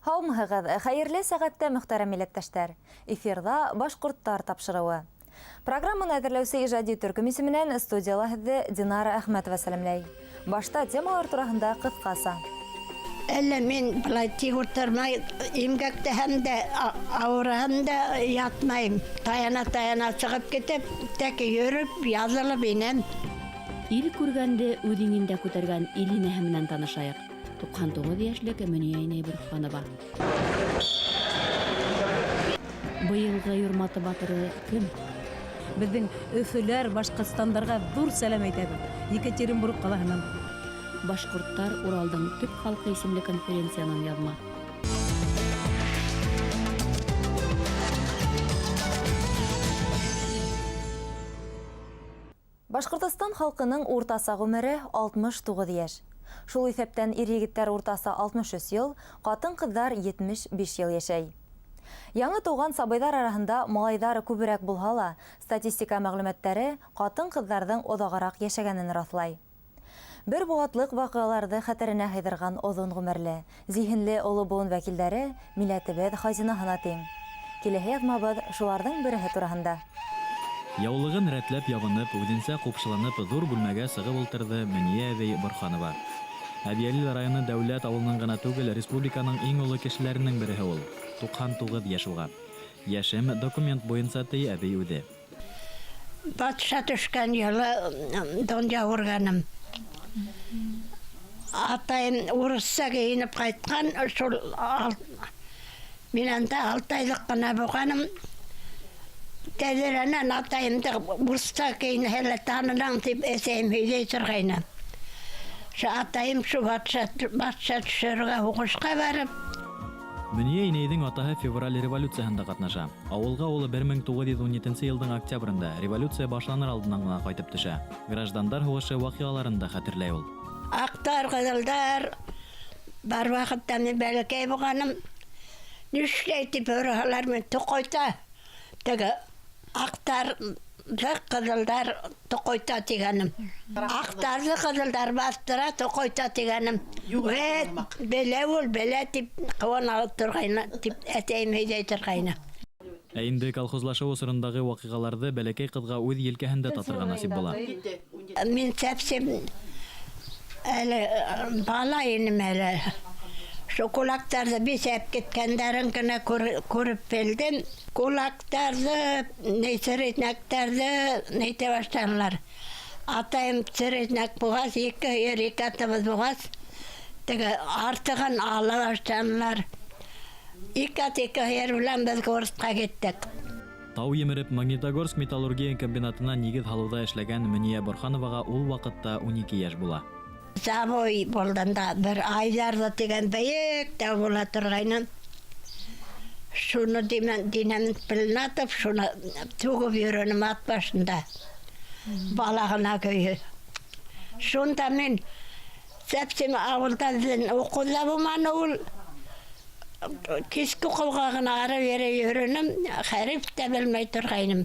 Һаумыһығыҙ, хәйерле сәғәттә, мөхтәрәм милләттәштәр. Эфирҙа «Башҡорттар» тапшырыуы. Программаны әҙерләүсе ижади төркөм исеменән студияла һеҙҙе Динара Әхмәтова сәләмләй. Башта темалар тураһында ҡыҫҡаса. Әллә мин былай тик ултырмай, имгәктәһәм дә, ауырыһам да ятмайым. Таяна-таяна сығып китеп, тәки йөрөп, яҙылып инәм. Ил күргәнде үҙ иңендә күтәргән ил инәһе менән танышайыҡ. 99 йәшлек Мөнйә инәй Борханова. Быйылғы Юрматы батыры кем? Беҙҙең Өфөләр, Башҡортостандарға ҙур сәләм әйтәбеҙ. Екатеринбург ҡалаһынан. Башҡорттар Уралдың төп халҡы исемле конференциянан яҙма. Башҡортостан халҡының уртаса ғүмере 69 йәш. Шул иҫәптән ир-егеттәр уртаса 63 йыл, ҡатын-ҡыҙҙар 75 йыл йәшәй. Яңы тыуған сабыйҙар араһында малайҙар күберәк булһа ла, статистика мәғлүмәттәре ҡатын-ҡыҙҙарҙың оҙағыраҡ йәшәгәнен раҫлай. Бер быуатлыҡ ваҡиғаларҙы хәтеренә һыйҙырған оҙон ғүмерле, зиһенле оло быуын вәкилдәре милләтебеҙ хазинаһына тиң. Киләһе яҙмабыҙ шуларҙың береһе тураһында. Яулығын рәтләп ябынып, үҙенсә ҡупшыланып, ҙур бүлмәгә сығып ултырҙы Мөнйә әбей Борханова. Әбйәлил районы Дәүләт ауылының ғына түгел, республиканың иң оло кешеләренең береһе ул. 99 йәш уға. Йәшем документ буйынса, ти әбей үҙе. Батша төшкән йылы донъя күргәнем. Атайым урыҫса кейенеп ҡайтҡан, шул мин анда 6 айлыҡ ҡына булғаным. Тәҙрәнән атайымды урыҫса кейенһә лә танының тип әсәйем һөйләй торғайны. Шул атайым шул батша төшөрөргә һуғышҡа барып. Мөнйә инәйҙең атаһы февраль революцияһында ҡатнаша. Ауылға ул 1917 йылдың октябрендә революция башланыр алдынан ғына ҡайтып төшә. Граждандар һуғышы ваҡиғаларын да хәтерләй ул. Аҡтар, ҡыҙылдар бар ваҡытта мин бәләкәй булғаным. Нишләй тип һораһалар, мин тоҡойта. Теге аҡтарҙы ҡыҙылдар тоҡойта тигәнем. Аҡтарҙы ҡыҙылдар баҫтыра, тоҡойта тигәнем. Вәт, белә ул, белә тип ҡыуана торғайны, тип әтәйем һөйләй торғайны. Ә инде колхозлашыу осорондағы ваҡиғаларҙы бәләкәй ҡыҙға үҙ елкәһендә татырға насип була. Мин сәпсем әле бала инем әле. Шул кулактарҙы биҫәп киткәндәрен генә күреп белдем. Кулактарҙы, середняктарҙы нәйтә башланылар. Атайым середняк булғас, 2 һыйыр, 2 атыбыҙ булғас, теге артығын ала башланылар. 2 ат, 2 һыйыр белән беҙ городҡа киттек. Тау емереп Магнитогорск металлургия комбинатына нигеҙ һалыуҙа эшләгән Мөнйә Борхановаға ул ваҡытта 12 йәш була. Забой булғанда бер айҙарҙы тигән бейек тау була торғайны. Шуны динамит белән атып, шуны түгеп йөрөнөм ат башында. Бала ғына көйө. Шунда мин сәпсем ауылда уҡыу ҙа булманы ул. Киске уҡыуға ғына ары бире йөрөнөм, хәреф тә белмәй торғайным.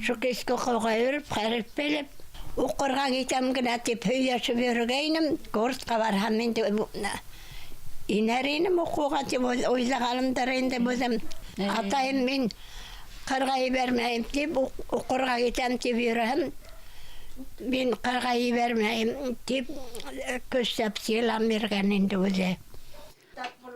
Шул киске уҡыуға йөрөп, хәреф белеп, уҡырға китәм генә тип һөйләшеп йөрөгәйнем. Городҡа барһам инде инәр инем уҡыуға тип уйлағанымдыр инде үҙем. Атайым мин ҡырға ебәрмәйем тип, уҡырға китәм тип йөрөһәм, мин ҡырға ебәрмәйем тип көсләп йылан биргән инде үҙе.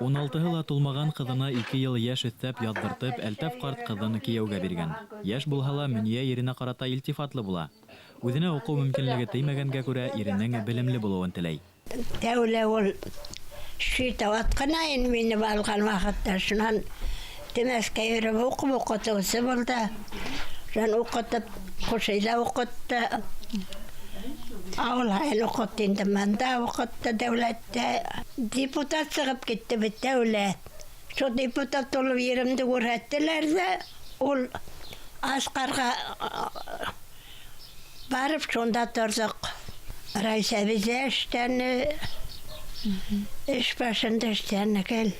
16-һы ла тулмаған ҡыҙына 2 йыл йәш өҫтәп яҙҙыртып, Әлтәф ҡарт ҡыҙын кейәүгә биргән. Йәш булһа ла Мөнйә иренә ҡарата илтифатлы була. Үҙенә уҡыу мөмкинлеге теймәгәнгә күрә иренең белемле булыуын теләй. Тәүлә ул шитауат ҡына инде мине алған ваҡытта. Шунан Темәскә йөрөп уҡып уҡытыусы булды. Шунан уҡытып, Ҡушыйҙа уҡытты. Ауыл һайын уҡытты инде, мында уҡытты дәүләттә. Депутат сығып китте бит тәүлә. Шул депутат булып еремде күрһәттеләр ҙә, ул Асҡарға барып шунда торҙоҡ. Райсәбиҙә эштәне, эш башында эштәне гел.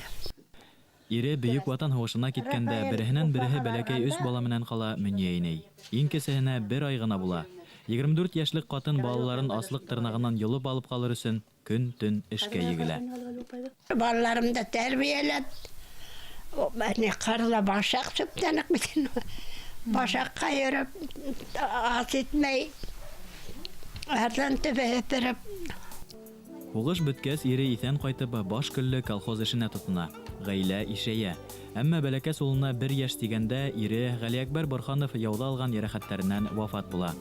Ире Бөйөк Ватан һуғышына киткәндә береһенән береһе бәләкәй 3 бала менән ҡала Мөнйә инәй. Иң кесеһенә 1 ай ғына була. 24 йәшлек ҡатын балаларын аслыҡ тырнағынан йолоп алып ҡалыр өсөн көн-төн эшкә егелә. Балаларымды тәрбиәләп, ни ҡырҙа башаҡ сүптәнек бит. Башаҡҡа йөрөп, ас итмәй, арҙан төбә һепереп. Һуғыш бөткәс, ире иҫән ҡайтып, баш көллө колхоз эшенә тотона. Ғаилә ишәйә. Әммә бәләкәс улына 1 йәш тигәндә ире Ғәлиәкбәр Борханов яуҙа алған йәрәхәттәренән вафат була.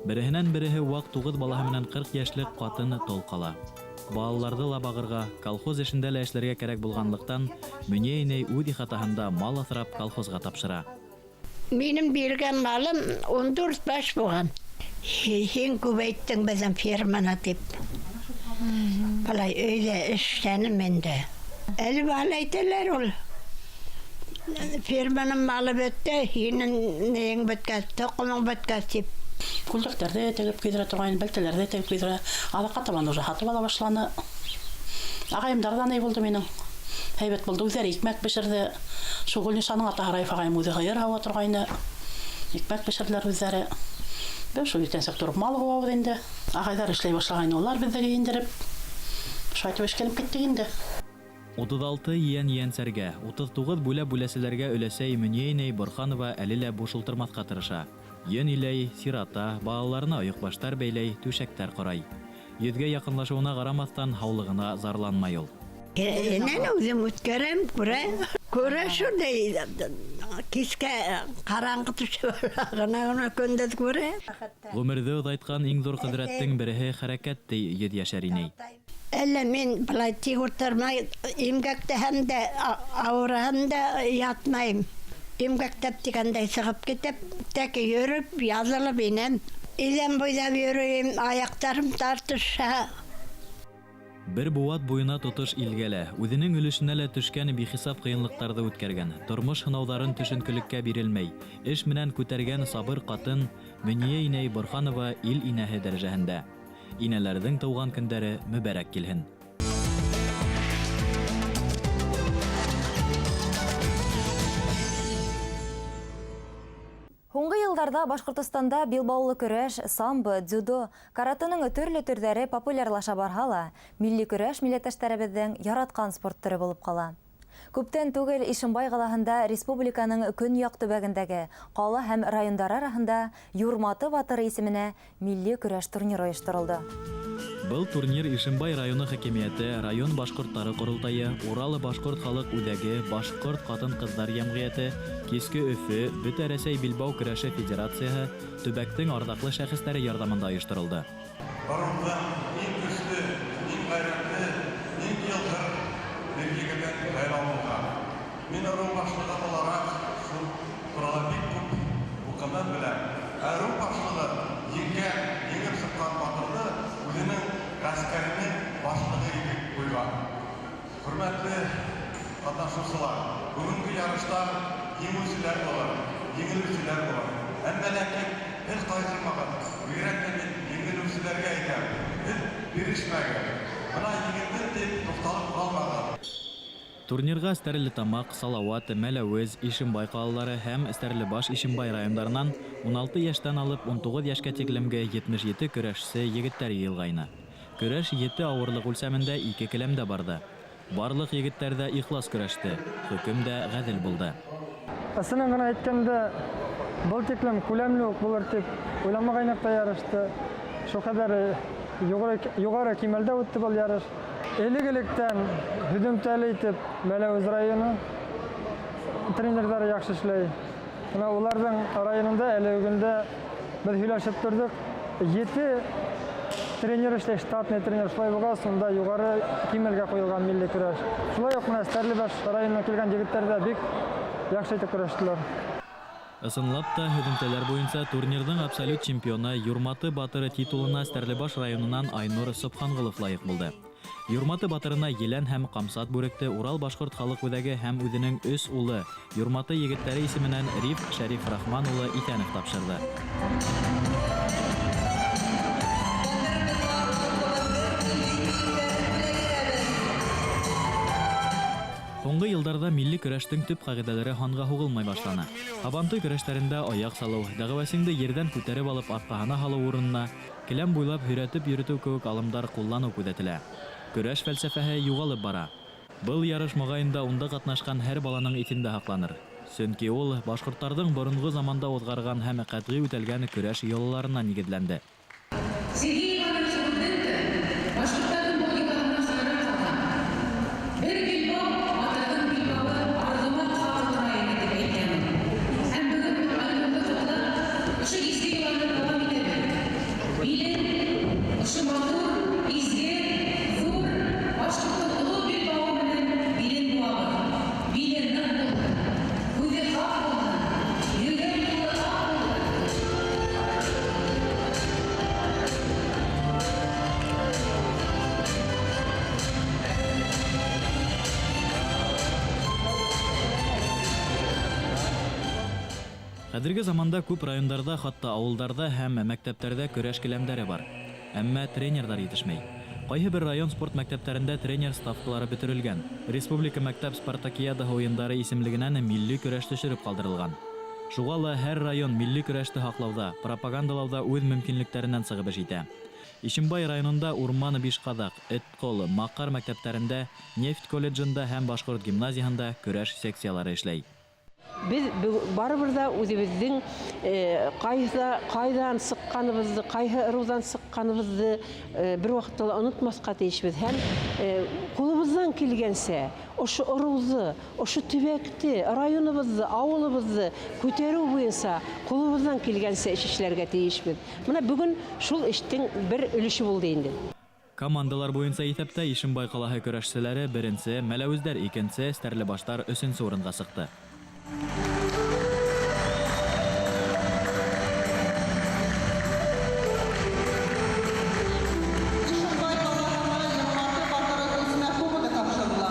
Береһенән береһе ваҡ 9 балаһы менән 40 йәшлек ҡатын тол ҡала. Балаларҙы ла бағырға, колхоз эшендә лә эшләргә кәрәк булғанлыҡтан, Мөнйә инәй үҙ ихатаһында мал аҫрап колхозға тапшыра. Минең биргән малым 14 баш булған. Һин күбәйттең беҙҙең ферманы тип. Былай өйҙә эшләнем инде. Әле бала әйтәләр ул. Ферманың малы бөттө, һинең нейең бөткәс, тоҡомоң бөткәс тип. Күлдәктәрҙе тегеп кейҙерә торғайны, бәлтәләрҙе тегеп кейҙерә. Аҙаҡҡа табан уже һатып ала башланы. Ағайымдарҙан ни булды минең. Һәйбәт булды, үҙҙәре икмәк бешерҙе. Шул Гөлнисаның атаһы Раиф ағайым үҙе һыйыр һауа торғайны. Икмәк бешерҙеләр үҙҙәре. Беҙ шул иртәнсәк тороп мал һауабыҙ инде. Ағайҙар эшләй башлағайны, улар беҙҙе кейендереп. Шулай итеп эшкә киттек инде. 36 йән йәнсәргә, 39 бүлә бүләселәргә өләсәй Мөнйә инәй Борханова әле лә буш ултырмаҫҡа тырыша. Йөн иләй, сирата, балаларына ойоҡбаштар бәйләй, түшәктәр ҡорай. Йөҙгә яҡынлашыуына ҡарамаҫтан һаулығына зарланмай ул. Энәне үҙем үткәрәм, күрә. Күрә шундай, кискә ҡараңғы төшә ғына көндөҙ күрә. Ғүмерҙе оҙайтҡан иң ҙур ҡөҙрәттең береһе хәрәкәт, ти йөҙ йәшәр инәй. Әллә мин былай тик ултырмай, имгәктәһәм дә, ауырыһам да ятмайым. Имгәктәп тигәндәй сығып китеп, тәки йөрөп, яҙылып инәм. Иҙән буйлап йөрөйөм, аяҡтарым тартыша. Бер быуат буйына тотош илгә лә, үҙенең өлөшөнә лә төшкән бихисап ҡыйынлыҡтарҙы үткәргән, тормош һынауҙарын төшөнкөлөккә бирелмәй, эш менән күтәргән сабыр ҡатын Мөнйә инәй Борханова ил инәһе дәрәжәһендә. Инәләрҙең тыуған көндәре мөбәрәк килһен. Һуңғы йылдарҙа Башҡортостанда билбаулы көрәш, самбо, дзюдо, каратеның төрлө төрҙәре популярлаша барһа ла, милли көрәш милләттәштәребеҙҙең яратҡан спорт төрө булып ҡала. Күптән түгел Ишембай ҡалаһында республиканың көньяҡ төбәгендәге ҡала һәм райондар араһында Юрматы батыры исеменә милли көрәш турниры ойошторолдо. Был турнир Ишембай районы хакимиәте, район башҡорттары ҡоролтайы, Урал башҡорт халыҡ үҙәге, башҡорт ҡатын-ҡыҙҙар йәмғиәте, Киске Өфө, Бөтә Рәсәй билбау көрәше федерацияһы, төбәктең арҙаҡлы шәхестәре ярҙамында ойошторолдо. Барымда иң көслө, иң ғәйрәтле, иң йылғыр бер егетен һайланыуға. Мин ырыу башлығы булараҡ шул турала бик күп уҡыным беләм. Ә ырыу башлығы еңгән, еңеп сыҡҡан батырҙы үҙенең ғәскәренең башлығы итеп ҡуйған. Хөрмәтле ҡатнашыусылар, бөгөнгө ярышта еңеүселәр булыр, еңелеүселәр булыр. Әммә ләкин һеҙ ҡайғырмағыҙ, бигерәк тә мин еңелеүселәргә әйтәм, һеҙ бирешмәгеҙ. Бына еңелдем тип туҡталып ҡалмағыҙ. Турнирға Стәрлетамаҡ, Салауат, Мәләүез, Ишембай ҡалалары һәм Стәрлебаш, Ишембай райондарынан 16 йәштән алып 19 йәшкә тиклемге 77 көрәшсе егеттәр йыйылғайны. Көрәш 7 ауырлыҡ үлсәмендә 2 келәмдә барҙы. Барлыҡ егеттәр ҙә ихлас көрәште, хөкөм дә ғәҙел булды. Ысынын ғына әйткәндә, был тиклем күләмле үк булыр тип уйламағайныҡ та ярышты. Шул ҡәҙәр юғары кимәлдә үтте был ярыш. Элек-электән һөҙөмтәле итеп Мәләүез районы тренерҙары яҡшы эшләй. Бына уларҙың районында әле бөгөндә беҙ һөйләшеп торҙоҡ. 7 тренер эшләй, штатный тренер. Шулай булғас, унда юғары кимәлгә ҡуйылған милли көрәш. Шулай уҡ бына Стәрлебаш районынан килгән егеттәр ҙә бик яҡшы итеп көрәштеләр. Ысынлап та, һөҙөмтәләр буйынса турнирҙың абсолют чемпионы Юрматы батыры титулына Стәрлебаш районынан Айнур Собханғолов лайыҡ булды. Юрматы батырына елән һәм ҡамсат бүректе Урал башҡорт халыҡ үҙәге һәм үҙенең 3 улы Юрматы егеттәре исеменән Риф Шәриф Рахман улы Иҫәнов тапшырҙы. Һуңғы йылдарҙа милли көрәштең төп ҡағиҙәләре һанға һуғылмай башланы. Һабантуй көрәштәрендә аяҡ салыу, дәғүәсеңде ерҙән күтәреп алып арҡаһына һалыу урынына келәм буйлап һөйрәтеп йөрөтөү кеүек алымдар ҡулланыу күҙәтелә. Көрәш фәлсәфәһе юғалып бара. Был ярыш моғайында унда ҡатнашҡан һәр баланың иҫендә һаҡланыр. Сөнки ул башҡорттарҙың боронғо заманда уҙғарған һәм ҡәтғи үтәлгән көрәш йолаларына нигеҙләнде. Сергей Иванович Руденко башҡорттарҙың был йолаһына хайран ҡалған. Бер билбау батырҙың билбауы арғымаҡ хаҡы тора ине тип әйткән ул. Һәм бөгөн ул Айнурҙы ҡотлап, ошо изге йоланы дауам итәбеҙ. Билен ошо матур, изге, ҙур башҡорттоң оло билбауы менән билен быуабыҙ. Биле ныҡ булһын, һүҙе хаҡ булһын, йөрөгән юлы аҡ булһын. Хәҙерге заманда күп райондарҙа, хатта ауылдарҙа һәм мәктәптәрҙә көрәш келәмдәре бар. Әммә тренерҙар етешмәй. Ҡайһы бер район спорт мәктәптәрендә тренер ставкалары бөтөрөлгән. Республика мәктәп спартакиадаһы уйындары исемлегенән милли көрәш төшөрөп ҡалдырылған. Шуға ла һәр район милли көрәште һаҡлауҙа, пропагандалауҙа үҙ мөмкинлектәренән сығып эш итә. Ишембай районында Урман Бишҡаҙаҡ, Этҡол, Маҡар мәктәптәрендә, Нефть колледжында һәм Башҡорт гимназияһында көрәш секциялары эшләй. Беҙ барыбер ҙә үҙебеҙҙең ҡайҙан сыҡҡаныбыҙҙы, ҡайһы ырыуҙан сыҡҡаныбыҙҙы бер ваҡытта ла онотмаҫҡа тейешбеҙ. Һәм ҡулыбыҙҙан килгәнсә ошо ырыуҙы, ошо төбәкте, районыбыҙҙы, ауылыбыҙҙы күтәреү буйынса ҡулыбыҙҙан килгәнсә эш эшләргә тейешбеҙ. Бына бөгөн шул эштең бер өлөшө булды инде. Командалар буйынса иҫәптә Ишембай ҡалаһы көрәшселәре беренсе, Мәләүездәр икенсе, Стәрлебаштар өсөнсө урынға сыҡты. Ишембай ҡалаһына Йоматы батыры исеме кубогы тапшырыла.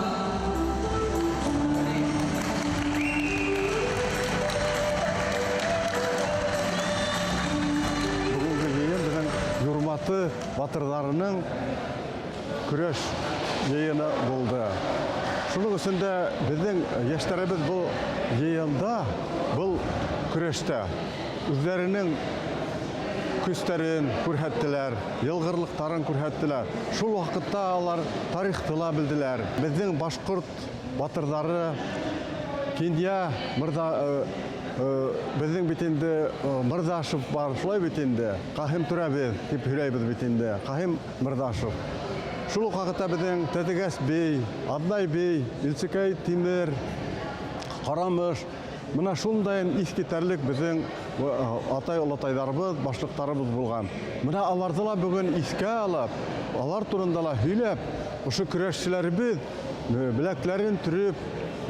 Бөгөнгө йыйын беҙҙең Юрматы батырҙарының көрәш йыйыны булды. Шуның өсөн дә беҙҙең йәштәребеҙ был йыйында, был көрәштә үҙҙәренең көстәрен күрһәттеләр, йылғырлыҡтарын күрһәттеләр. Шул ваҡытта алар тарихты ла белделәр. Беҙҙең башҡорт батырҙары Кинйә мырҙа, беҙҙең бит инде Мырҙашев бар, шулай бит инде, Ҡаһим Түрәбеҙ тип һөйләйбеҙ бит инде, Ҡаһим Мырҙашев. Шул уҡ ваҡытта беҙҙең Тәтегәс бей, Аҙнай бей, Илсекәй Тимер, Ҡарамыш, бына шундайын иҫ китәрлек беҙҙең атай-олатайҙарыбыҙ, башлыҡтарыбыҙ булған. Бына аларҙы ла бөгөн иҫкә алып, алар турында ла һөйләп, ошо көрәшселәребеҙ беләктәрен төрөп,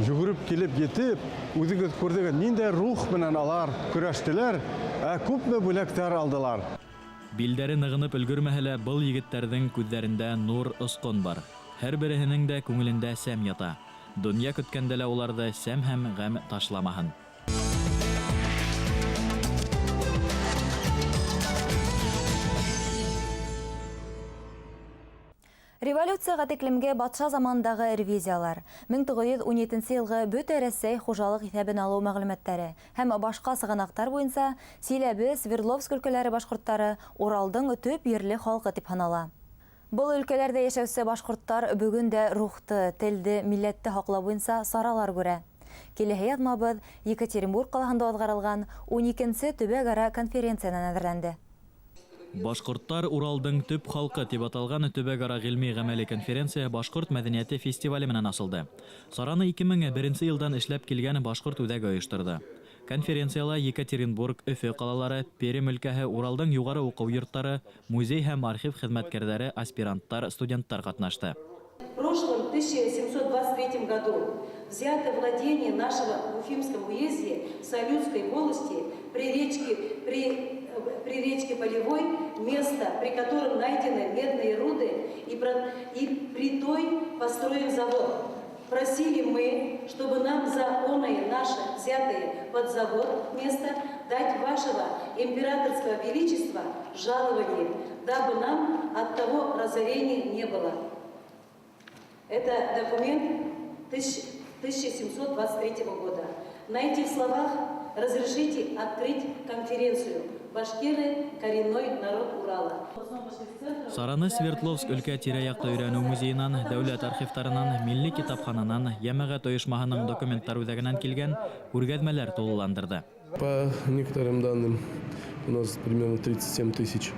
йүгереп килеп етеп, үҙегеҙ күрҙегеҙ, ниндәй рух менән алар көрәштеләр, ә күпме бүләктәр алдылар. Билдәре нығынып өлгөрмәһә лә, был егеттәрҙең күҙҙәрендә нур осҡон бар. Һәр береһенең дә күңелендә сәм ята. Донъя көткәндә лә уларҙы сәм һәм ғәм ташламаһын. Революцияға тиклемге батша заманындағы ревизиялар, мең туғыҙ йөҙ ун етенсе йылғы бөтә Рәсәй хужалыҡ иҫәбен алыу мәғлүмәттәре һәм башҡа сығанаҡтар буйынса Силәбе, Свердловск өлкәләре башҡорттары Уралдың төп ерле халҡы тип һанала. Был өлкәләрҙә йәшәүсе башҡорттар бөгөн дә рухты, телде, милләтте һаҡлау буйынса саралар күрә. Киләһе яҙмабыҙ Екатеринбург ҡалаһында уҙғарылған ун икенсе төбәк-ара конференциянан әҙерләнде. Башҡорттар Уралдың төп халҡы тип аталған төбәк-ара ғилми ғәмәли конференция Башҡорт мәҙәниәте фестивале менән асылды. Сараны ике мең беренсе йылдан эшләп килгән Башҡорт үҙәге ойошторҙо. Конференцияла Екатеринбург, Өфө ҡалалары, Пермь өлкәһе, Уралдың юғары уҡыу йорттары, музей һәм архив хеҙмәткәрҙәре, аспиранттар, студенттар ҡатнашты. В прошлом 1723 году взято владение нашего в Уфимском уезде Салютской волости при речке Полевой, место, при котором найдены медные руды и при той построен завод. Просили мы, чтобы нам за оное наше взятое под завод место дать вашего императорского величества жалование, дабы нам от того разорения не было. Это документ 1723 года. На этих словах разрешите открыть конференцию «Башкиры – коренной народ Урала». Сараны Свердловск өлкә тирә-якты өйрәнү музееннан, дәүләт архивтарынан, милли китапхананан, йәмәғәт ойошмаһының документтар үҙәгенән килгән күргәҙмәләр тулыландырҙы. По некоторым данным, у нас примерно 37 тысяч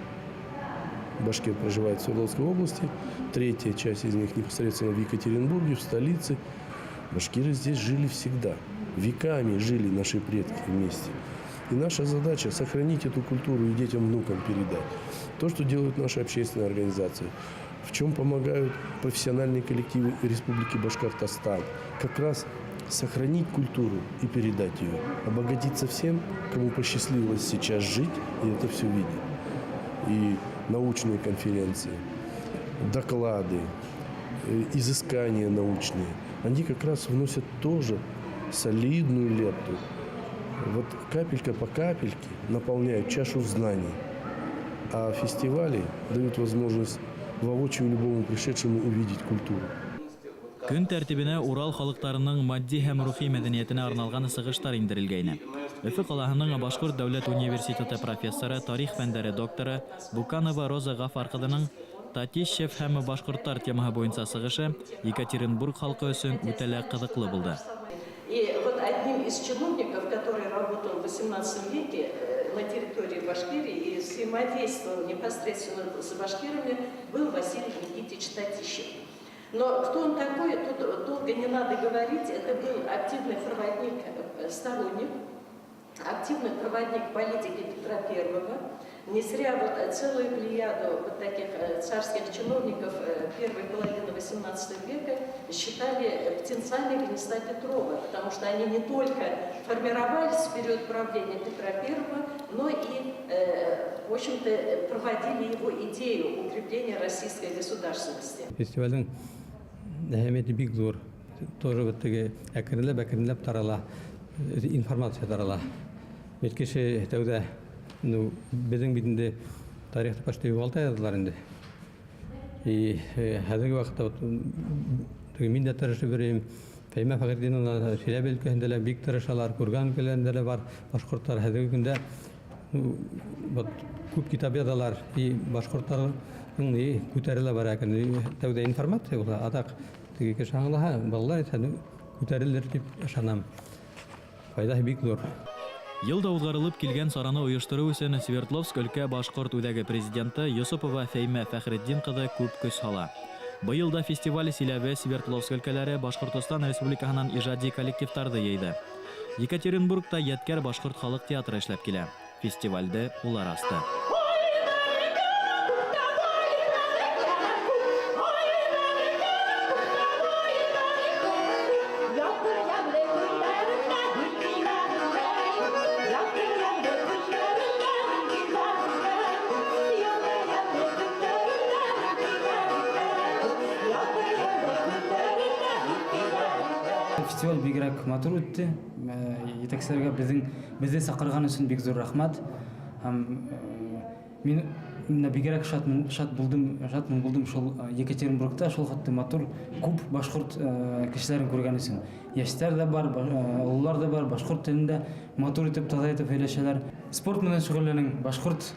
башкир проживает в Свердловской области. Третья часть из них непосредственно в Екатеринбурге, в столице. Башкиры здесь жили всегда. Веками жили наши предки вместе. И наша задача – сохранить эту культуру и детям, внукам передать. То, что делают наши общественные организации, в чем помогают профессиональные коллективы Республики Башкортостан. Как раз сохранить культуру и передать ее. Обогатиться всем, кому посчастливилось сейчас жить и это все видеть. И научные конференции, доклады, изыскания научные, они как раз вносят тоже солидную лепту. Вот капелька по капельке наполняют чашу знаний. А фестивали дают возможность воочию любому пришедшему увидеть культуру. Көн тәртибенә Урал халыҡтарының матди һәм рухи мәҙәниәтенә арналған сығыштар индерелгәйне. Өфө ҡалаһының Башҡорт дәүләт университеты профессоры, тарих фәндәре докторы Буканова Роза Ғафар ҡыҙының Татищев һәм башҡорттар темаһы буйынса сығышы Екатеринбург халҡы өсөн үтә лә ҡыҙыҡлы булды. И вот одним из чиновников, который работал в XVIII веке на территории Башкирии и взаимодействовал непосредственно с башкирами, был Василий Никитич Татищев. Но кто он такой, тут долго не надо говорить. Это был активный проводник, сторонник, активный проводник политики Петра I. Не зря вот целую плеяду вот таких царских чиновников первой половины XVIII века считали птенцами гнезда Петрова, потому что они не только формировались в период правления Петра I, но и, в общем-то, проводили его идею укрепления российской государственности. Фестивалдең әһәмиәте бик ҙур. Тоже вот теге әкренләп әкренләп тарала, информация тарала. Бит кеше тәүҙә, ну, беҙҙең бит инде тарихты почти юғалта яҙҙылар инде. И хәҙерге ваҡытта вот, теге мин дә тырышып йөрөйөм. Фәймә Фәхретдиновна Силәбе өлкәһендә лә бик тырышалар, Курган өлкәләрендә лә бар башҡорттар хәҙерге көндә, ну, вот күп китап яҙалар и башҡорттарҙың ни күтәрелә бара икән. Тәүҙә информация була, аҙаҡ теге кеше аңлаһа, балалар әйтһә, ну, күтәрелер тип ышанам. Файҙаһы бик ҙур. Йыл да уҙғарылып килгән сараны ойоштороу өсөн Свердловск өлкә башҡорт үҙәге президенты Йосопова Фәймә Фәхретдин ҡыҙы күп көс һала. Быйыл да фестиваль Силәбе, Свердловск өлкәләре, Башҡортостан Республикаһынан ижади коллективтарҙы йыйҙы. Екатеринбургта Ядкәр башҡорт халыҡ театры эшләп килә. Фестивалде улар асты. Фестиваль бигерәк матур үтте. Етәкселәргә беҙҙе саҡырған өсөн бик ҙур рәхмәт. Һәм мин менә бигерәк шат булдым, шатмын булдым шул Екатеринбургта шул хәтле матур күп башҡорт кешеләрен күргән өсөн. Йәштәр ҙә бар, ололар ҙа бар, башҡорт телендә матур итеп, таҙа итеп һөйләшәләр. Спорт менән шөғөлләнең, башҡорт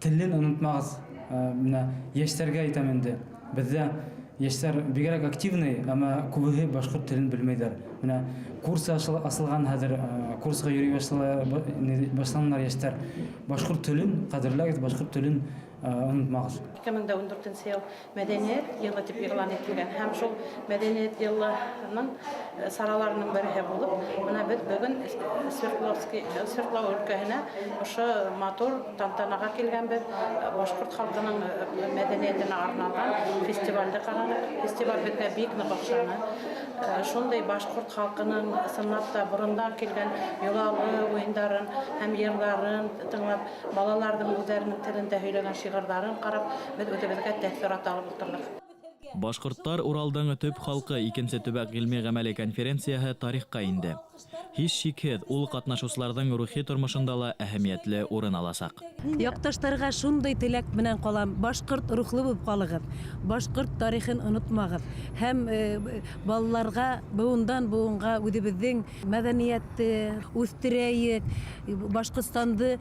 телен онотмағыҙ. Менә йәштәргә әйтәм инде. Беҙҙә йәштәр бигерәк активный, әммә күбеһе башҡорт телен белмәйҙәр. Менә курс асылған хәҙер, курсҡа йөрөй башланылар йәштәр. Башҡорт телен ҡәҙерләгеҙ, башҡорт телен онотмағыҙ. Ике мең дә ун дүртенсе йыл мәҙәниәт йылы тип иғлан ителгән һәм шул мәҙәниәт йылының сараларының береһе булып, бына беҙ бөгөн Свердлов өлкәһенә ошо матур тантанаға килгәнбеҙ. Башҡорт халҡының мәҙәниәтенә арналған фестивалде ҡараныҡ. Фестиваль беҙгә бик ныҡ оҡшаны. Шундай башҡорт халҡының ысынлап та борондан килгән йолалы уйындарын һәм йырҙарын тыңлап, балаларҙың үҙҙәренең телендә һөйләгән шиғырҙарын ҡарап, беҙ үҙебеҙгә тәьҫорат алып ултырҙыҡ. Башҡорттар Уралдың төп халҡы икенсе төбәк ғилми ғәмәли конференцияһы тарихҡа инде. Һис шикһеҙ, ул ҡатнашыусыларҙың рухи тормошонда ла әһәмиәтле урын аласаҡ. Яҡташтарға шундай теләк менән ҡалам: башҡорт рухлы булып ҡалығыҙ, башҡорт тарихын онотмағыҙ һәм балаларға быуындан быуынға үҙебеҙҙең мәҙәниәтте үҫтерәйек, Башҡортостанды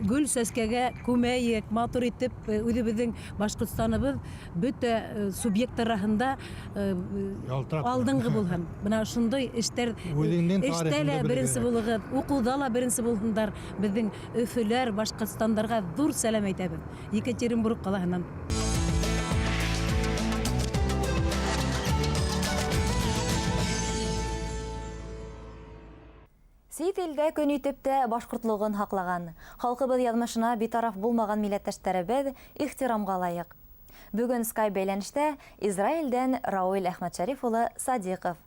гөл сәскәгә күмәйек, матур итеп үҙебеҙҙең Башҡортостаныбыҙ бөтә субъект араһында алдынғы булһын. Бына шундай эштәр, эштә лә беренсе булығыҙ, уҡыуҙа ла беренсе булһындар. Беҙҙең Өфөләр, Башҡортостандарға ҙур сәләм әйтәбеҙ Екатеринбург ҡалаһынан. Сит илдә көн итеп тә башҡортлоғон һаҡлаған, халҡыбыҙ яҙмышына битараф булмаған милләттәштәребеҙ ихтирамға лайыҡ. Бөгөн Skype бәйләнештә Израилдән Рауил Әхмәтшәриф улы Садиҡов.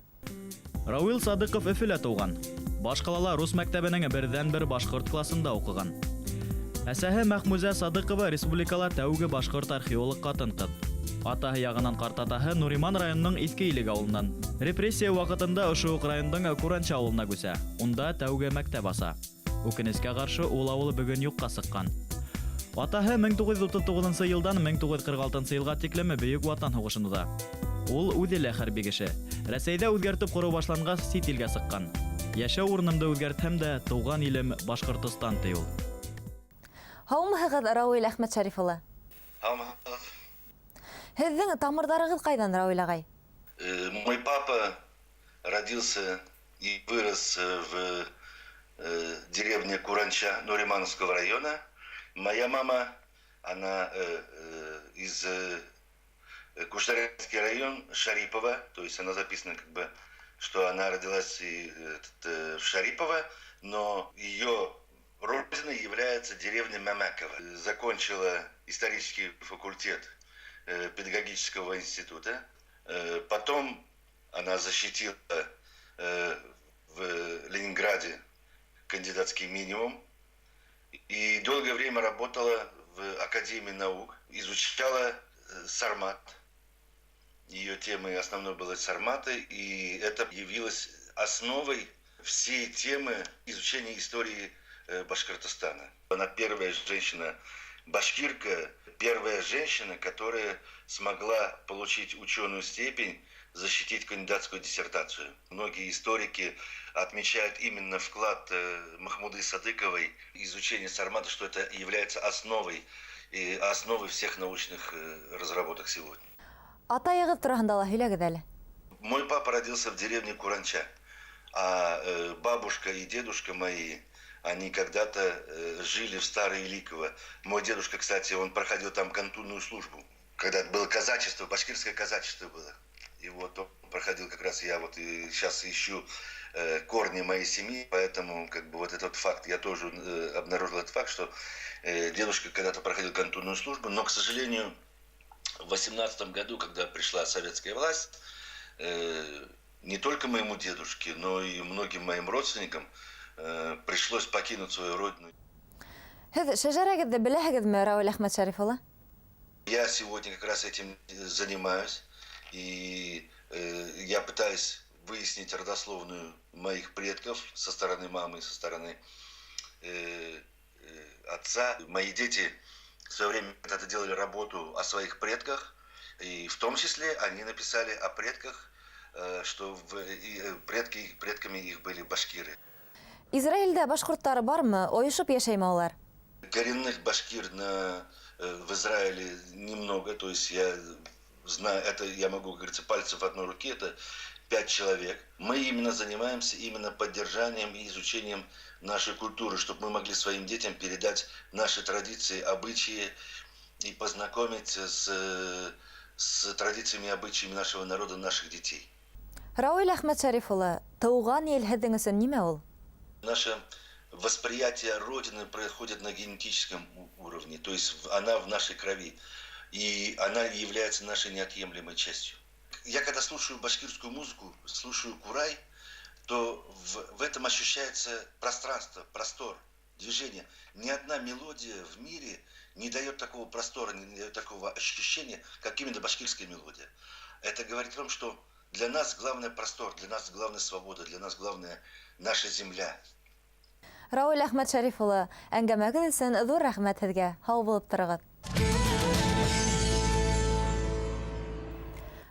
Рауил Садыҡов Өфөлә тыуған. Баш ҡалала рус мәктәбенең берҙән-бер башҡорт класында уҡыған. Әсәһе Мәхмүзә Садыҡова республикала тәүге башҡорт археолог ҡатын-ҡыҙ. Атаһы яғынан ҡартатаһы Нуриман районының Иҫке Илек ауылынан. Репрессия ваҡытында ошо уҡ райондың Куранча ауылына күсә. Унда тәүге мәктәп аса. Үкенескә ҡаршы, ул ауыл бөгөн юҡҡа сыҡҡан. Атаһы 1939 йылдан 1946 йылға тиклем Бөйөк Ватан һуғышын уҙа. Ул үҙе лә хәрби кеше. Рәсәйҙә үҙгәртеп ҡороу башланғас, сит илгә сыҡҡан. Йәшәү урынымды үҙгәртһәм дә, тыуған илем Башҡортостан, ти ул. Һаумыһығыҙ, Рауил Әхмәтшәриф улы? Һаумыһығыҙ. Һеҙҙең тамырҙарығыҙ ҡайҙан, Рауил ағай? Мой папа родился и вырос в деревне Куранча Нуримановского района. Моя мама, она из Кушнаренский район, Шарипова, то есть она записана как бы, что она родилась в Шарипово, но ее родиной является деревня Мамакова. Закончила исторический факультет педагогического института. Потом она защитила в Ленинграде кандидатский минимум и долгое время работала в Академии наук, изучала сармат. Ее темой основной было сарматы, и это явилось основой всей темы изучения истории Башкортостана. Она первая женщина-башкирка, первая женщина, которая смогла получить ученую степень, защитить кандидатскую диссертацию. Многие историки отмечают именно вклад Махмуды Садыковой в изучение сармата, что это является основой и основой всех научных разработок сегодня. Атайығыҙ тураһында ла һөйләгеҙ әле. Мой папа родился в деревне Куранча, а бабушка и дедушка мои, они когда-то жили в Старой Иликово. Мой дедушка, кстати, он проходил там кантонную службу. Когда было казачество, башкирское казачество было. И вот он проходил как раз, я вот и сейчас ищу корни моей семьи, поэтому как бы вот этот факт, я тоже обнаружил этот факт, что дедушка когда-то проходил кантонную службу, но, к сожалению, в 18 году, когда пришла советская власть, не только моему дедушке, но и многим моим родственникам пришлось покинуть свою родину. Һеҙ шәжәрәгеҙҙе беләһегеҙме, Рауил Әхмәтшәриф улы? Я сегодня как раз этим занимаюсь, и я пытаюсь выяснить родословную моих предков со стороны мамы, со стороны отца. Мои дети в свое время когда-то делали работу о своих предках, и в том числе они написали о предках, что предками их были башкиры. Израилдә башҡорттар бармы? Ойошоп йәшәйме улар? Коренных башкир в Израиле немного, то есть я знаю, это я могу, как говорится, пальцев в одной руке, это 5 человек. Мы именно занимаемся именно поддержанием и изучением нашей культуры, чтобы мы могли своим детям передать наши традиции, обычаи и познакомить с традициями и обычаями нашего народа, наших детей. Рауил Әхмәтшәриф улы, тыуған ил һеҙҙең өсөн нимә ул? Наше восприятие Родины происходит на генетическом уровне, то есть она в нашей крови, и она является нашей неотъемлемой частью. Я когда слушаю башкирскую музыку, слушаю курай, то в этом ощущается пространство, простор, движение. Ни одна мелодия в мире не дает такого простора, не дает такого ощущения, как именно башкирская мелодия. Это говорит о том, что Для нас главное простор, для нас главное свобода, для нас главное наша земля. Рауил Әхмәтшәриф улы, әңгәмәгеҙ өсөн ҙур рәхмәт һеҙгә. Һау булып тороғоҙ.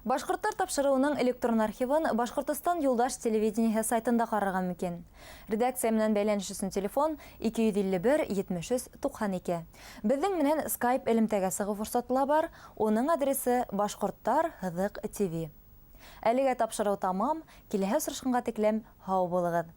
Башҡорттар тапшырыуының электрон архивын Башҡортостан юлдаш телевидениеһы сайтында ҡарарға мөмкин. Редакция менән бәйләнеш өсөн телефон 251 73 92. Беҙҙең менән Skype элемтәгә сығыу форсаты ла бар. Уның адресы Башҡорттар һыҙыҡ ТВ. Әлегә тапшырыу тамам. Киләһе осрашҡанға тиклем һау булығыҙ.